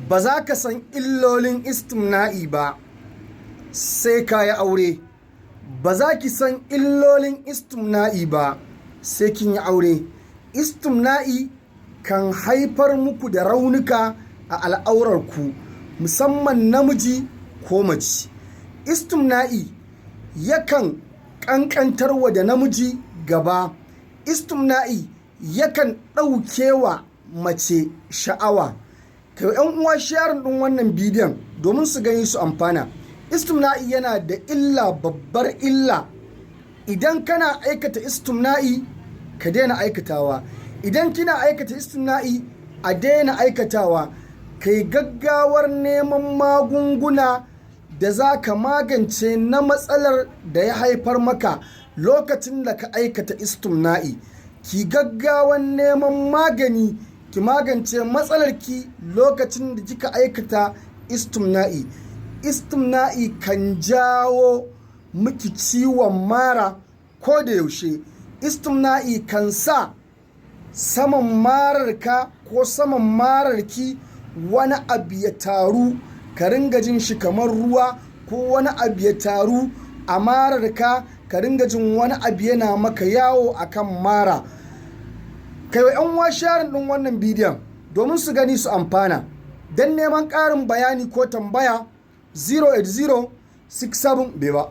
Ba za ka san illolin istimna'i ba sai ka yi aure. Ba za ki san illolin istimna'i ba sai kin yi aure. Istimna'i kan haifar muku da raunuka a al'aurarku, musamman namiji ko mace. Istimna'i yakan ƙanƙantarwa da namiji gaba. Istimna'i yakan ɗaukewa mace sha'awa. Kai 'yan uwa sharing ɗin wannan bidiyon domin su gani su amfana. Istimna'i yana da illa, babbar illa. Idan kana aikata istimna'i, ka daina aikatawa. Idan kina aikata istimna'i, a daina aikatawa. Kai gaggawar neman magunguna da za ka magance na matsalar da ya haifar maka lokacin da ka aikata istimna'i. Ki gaggawan neman magani ki magance matsalarki lokacin da kika aikata istimna'i. Istimna'i kan jawo miki ciwon mara ko da yaushe. Istimna'i kan sa saman mararka ko saman mararki wani abu ya taru, ka ringa jin shi kamar ruwa, ko wani abu ya taru a mararka, ka ringa jin wani abu yana maka yawo a kan mara. Kai wa 'yan uwa sharing ɗin wannan bidiyon domin su gani su amfana. Don neman ƙarin bayani ko tambaya, 080 67 bai ba.